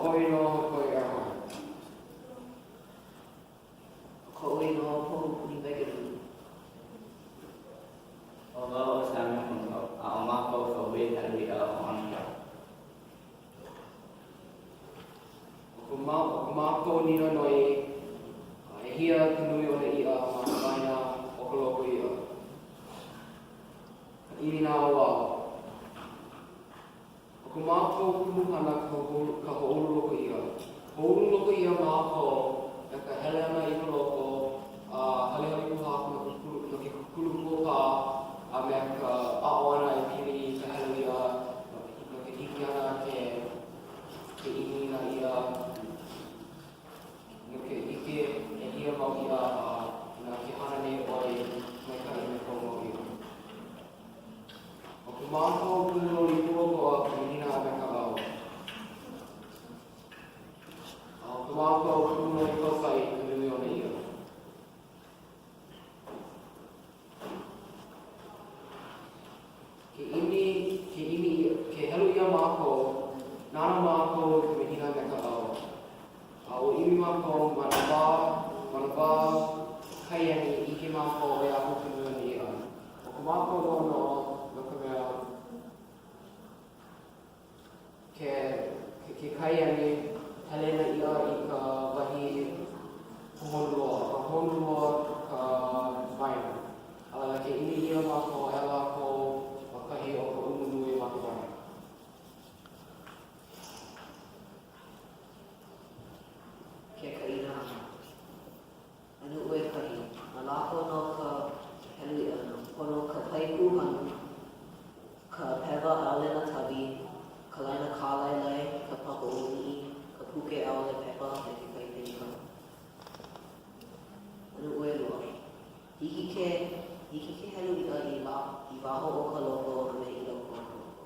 koʻu inoa ʻo Koi Earhart. ʻO koʻu inoa ʻo Pohu Puni Begenhut. ʻO wau ʻo Samuel Hunko, a ʻo mākou ka hui helu iʻa o Mauna Kea. ʻO ko ʻo ko mākou nīnau noi, ʻehia ka nui o nā iʻa ma ka waena o ka loko iʻa? Ka ʻimi naʻauao. ʻO ko mākou kumuhana ka hoʻoulu loko iʻa. Hoʻoulu loko iʻa mākou me ka hele ʻana i ka loko a halihali pōhaku no ke no ke kūkulu kuapā a me ka aʻo ʻana e pili i ka helu iʻa no ke hiki ʻana ke ke ʻimi i nā iʻa no ke ʻike ʻehia mau iʻa a inā ke hana nei ʻoe maikaʻi me kou mau iʻa. ʻO ko mākou kumuloli kūʻokoʻa ka mahina a me ka ʻau. A ʻo ko mākou kumuloli kaukaʻi ka nui o nā iʻa. Ke ʻimi, ke ʻimi, ke helu ʻia mākou, nānā mākou i ka mahina a me ka ʻau. A ua ʻimi mākou ma nā wā, ma nā wā kai emi, ʻike mākou ʻoi aku ka nui o nā iʻa. ʻO ko mākou noʻonoʻo, no ka mea, ke, ke, ke kai emi, hele nā iʻa i ka wahi hohonu loa. Ka hohonu loa ka waena. A laila, ke ʻimi ʻia mākou, aia lākou ma kahi o ka umu nui ma ka waena. Ke kaʻina hana. Anu ʻekahi, na lākou nō ka helu iʻa ʻana. Pono ka paipu hanu, ka pewa ʻaʻole natabi, ka laina kālailai, ka papa ʻūmiʻi, ka puke ʻaʻole pepa, me kekahi penikala. Anu ʻelua. Hiki ke, hiki ke helu iʻa i, i waho o ka loko a me i loko o ka loko.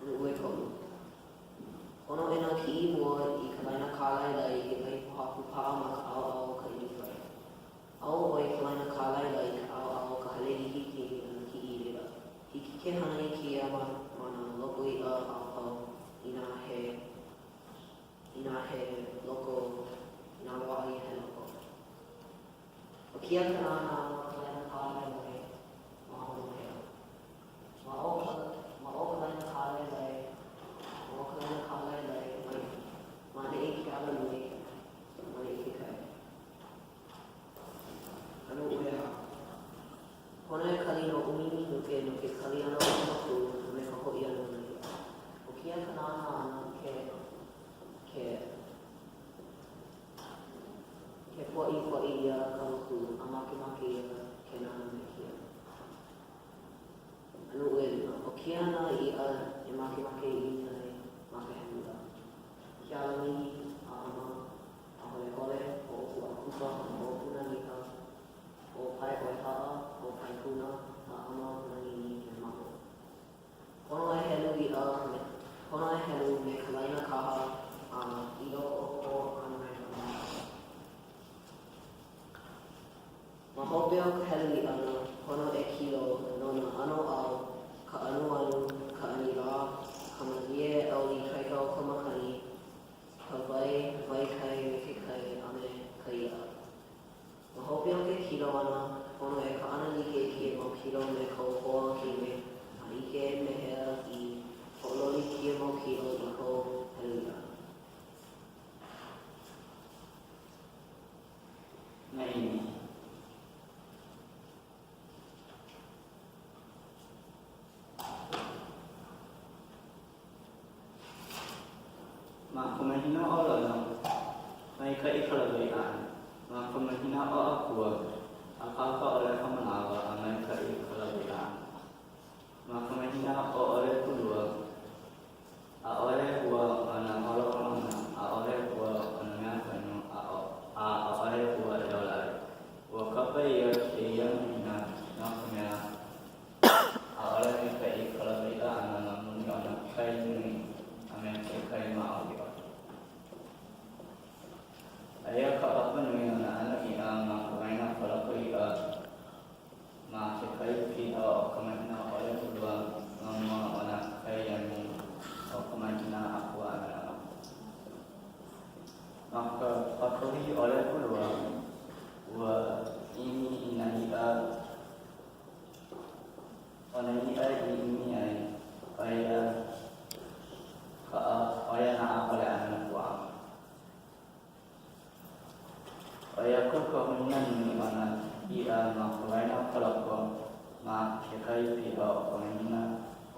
Anu ʻekolu. Pono e nākiʻi mua i ka laina kālailai i kekahi pōhaku paʻa ma ka ʻaoʻao o ka ʻilikai. ʻAu ʻoe i ka laina kālailai i ka ʻaoʻao o ka hale hiki ke a nākiʻi i laila. Hiki ke hana i kēia ma ma nā loko iʻa a pau inā he inā he loko inā loaʻa ia he loko. ʻO kēia ka nānā ʻana o ka laina kālailai ma Honokea. Ma o ka, ma o ka laina kālailai, ma o ka laina kālailai, mai, ma ʻaneʻi ke alanui, ma ʻaneʻi ke kai. Anu ʻehā. Pono e kali no ʻumi minuke no ke kali ʻana o ka makū a me ka hoʻi ʻana o nā iʻa. ʻO kēia ka nānā ʻana ke, ke, ke poʻipoʻi ʻia ka makū a makemake ʻia ke nānā me kēia. Anu ʻelima, ʻO kēia nā iʻa e makemake e ʻimi ai ma ka helu iʻa. Ke alanihi, ʻaʻama, ʻāholehole, ʻoʻopuʻakupa, ʻoʻopunaniha, ʻōpaeʻoehaʻa, ʻōpaepuna, ʻaʻama, manini, me maʻo. Pono e helu iʻa me, pono e helu me ka laina kaha a i loko o ko anaina. Ma hope o ka helu iʻa ʻana, pono e kilo no nā ʻano ao, ka anuanu, ka anilā, ka malie ʻauli ikaika o ka makani, ka wai, wai kai me ke kai, a me ka iʻa. Ma hope o ke kilo ʻana, pono e kaʻana like i kēia mau kilo me kou hoa kime a ʻike me hea i hoʻololi kēia mau kilo i kou helu iʻa. Naʻini. Ma ka mahina ʻo Lono, maikaʻi ka lawaiʻa ʻana. Ma ka mahina ʻo Akua, akāka ʻole ka manawa a maikaʻi ka lawaiʻa ʻana. Ma ka mahina ʻo ʻOlepulua, ʻAʻohe hua o nā holoholona, ʻaʻohe hua o nā mea kanu, a ʻaʻohe hua e ola ai. Ua kapa ʻia kēia mahina no ka mea, ʻaʻole maikaʻi ka lawaiʻa ʻana ma muli o nā kai nui a me ke kai māʻokiʻoki. Aia ka hapa nui o nā ʻano iʻa ma ka waena o ka loko iʻa ma ke kai piha o ka mahina ʻOlehulua ma mua o. pakuhi ʻole kulua, ua ʻimi i nā iʻa, ʻo nā iʻa i ʻimi ai, ʻo ia ka, ʻo ia nā ʻāpale a me nā puaʻa. ʻOi aku ka huina nui o nā iʻa ma ka waena o ka loko ma kekahi piha o ka mahina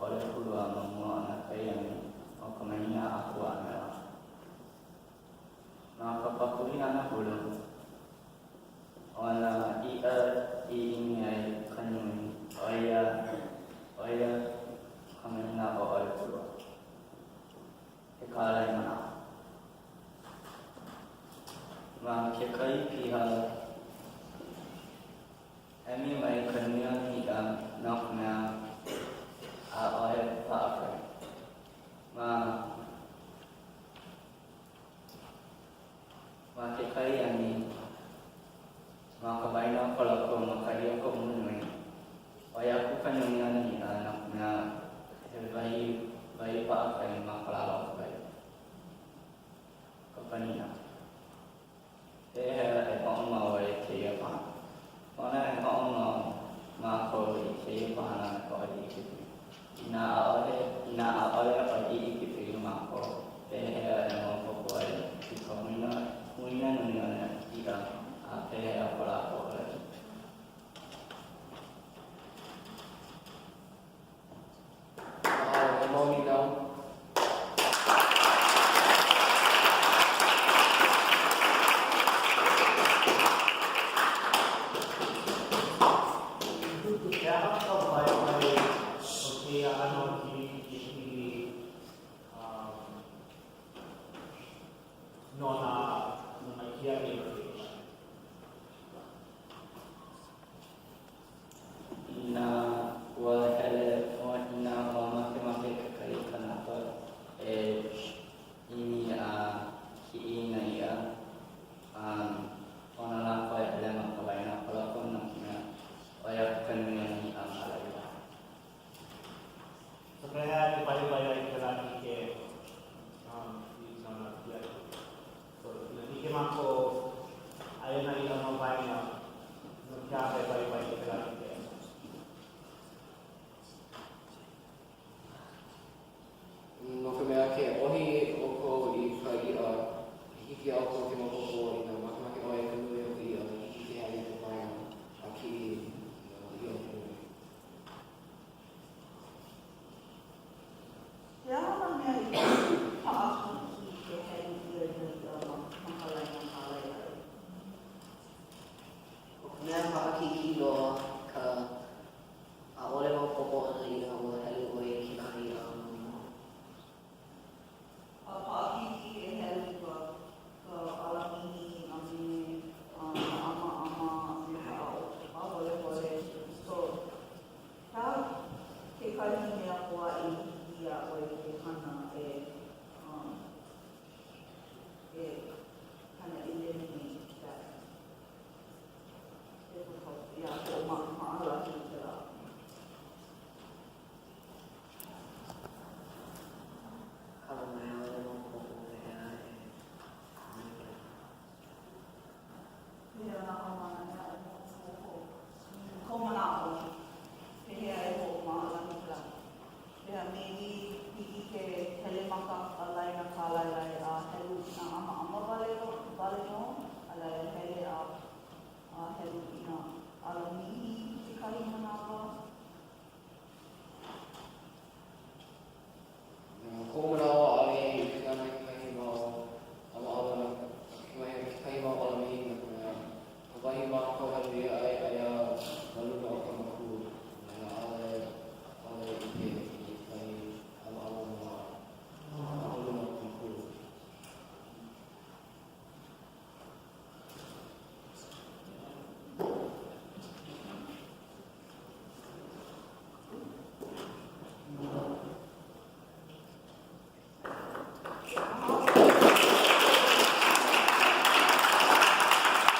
ʻo Lekulua ma mua o nā kai emi o ka mahina Akua a me Lono. Ma ka pakuhi anahulu, ʻo nā iʻa i ʻimi ai ka nui, ʻo ia, ʻo ia ka mahina ʻo ʻOlekulua. He kālai manaʻo. Ma kekahi piha, emi mai ka nui o nā iʻa no ka mea ʻaʻohe paʻakai. Ma ma kekahi emi, ma ka waena o ka loko ma kahi o ka umu nui, ʻoi aku ka nui o nā iʻa no ka mea he wahi wai paʻakai ma ka lalo o ka wai. Ka panina. Pehea e hoʻomau ai kēia pāhana? Pono e hoʻomau mākou i kēia pāhana me ka ʻoi ʻikepili. Inā ʻaʻohe, inā ʻaʻole ʻoi ʻikepili mākou, pehea e maopopo ai i ka huina, huina nui o nā iʻa a pehea ko lākou ʻōlelo? Mahalo, he mau nīnau. He aha ka waiwai o kēia ʻano kiʻipiʻi um, no nā, no nā kiaʻi o kēia wahi? Inā ua hele, inā ua makemake kekahi kanaka e ʻimi a kiʻi i nā iʻa, um, pono lākou e hele ma ka waena o ka loko no ka mea, ʻoi aku ka nui o nā iʻa ma laila. So pehea e waiwai ai kēlā ʻike um, i no nā kiaʻi? So, inā ʻike mākou, aia nā iʻa ma waena, no ke aha e waiwai i kēlā ʻike? No ka mea, ke ʻohi ʻoukou i ka iʻa, hiki iā ʻoukou ke maopopo inā makemake ʻoe i ka nui o ka iʻa, hiki ke hele i ka waena a kiʻi i nā iʻa he nui. He aha nā mea i paʻakikī ke helu ʻia i nā iʻa ma ka laina kālailai? ʻO ka mea paʻakikī loa ka ʻaʻole maopopo ʻana inā ua helu ʻoe i kekahi iʻa ma mua. A paʻakikī e helu i ka ka ʻalamihi a me nā ʻamaʻama a me ka ʻāholehole. So, he aha kekahi mea koaʻe i hiki iā ʻoe ke hana e um, e kind of eliminate that difficulty, yeah, hoʻomaʻalahi i kēlā. Kala mai ʻaʻole maopopo pehea e hana i kēlā. Pehea nā haumāna mea e hoʻohō kou manaʻo, pehea e hoʻomaʻalahi kēlā? Pehea maybe hiki ke hele ma ka.